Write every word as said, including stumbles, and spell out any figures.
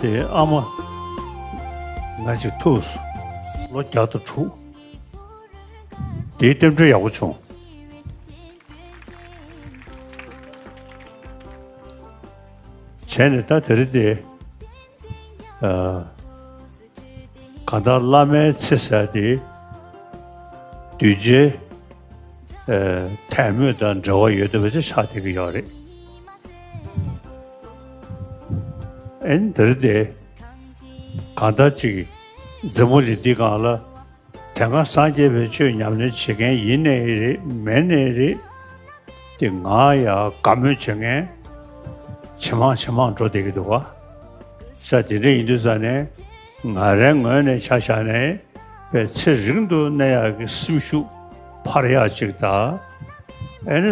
དེ་ཨ་མ་ང་ཅིག་ཐུག་སོང་། ལོ་བརྒྱ་དང་དྲུག་དེའི་རྟེན་འབྲེལ་ཡག་པོ་བྱུང་། བྱས་ནས་ད་དེ་རིང་དེ། ཨ། གང་ལྟར་བླ་མའི་ཚེ་ཟེར་དེ། གདུལ་བྱའི། ཨ། དད་མོས་དང་འབྲེལ་བ་ཡོད་བསྡད་པ་ཅིག་ཆགས་བསྡད་ཀྱི་ཡོད་རེད། ཨེ་འདིར་དེ། གང་ལྟར་ཅིག་འཛིན་མོ་ལི་འདི་སྒང་ལ། དེ་སྔ་སངས་རྒྱས་པའི་ཆོས་ཉམས་ལེན་བྱེད་མཁན་ཡིན་ནའི་རེད་མིན་ནའི་རེད། དེ་ང་ཡ་དགའ་མོས་བྱེད་མཁན་ཇེ་མང་ཇེ་མང་འགྲོ་བསྡད་ཀྱི་འདུག་ག་ས་དེ་འདྲ་ཡིན་དུས་ཙང་ནས་ང་རའི་ངོས་ནས་ཆ་བཞག་ནས་པའི་ཚེ་རིང་དུ་གནས་ཡག་གི་སེམས་ཤུགས་འཕར་ཡག་ཅིག་དང་། ཨེ་ནི།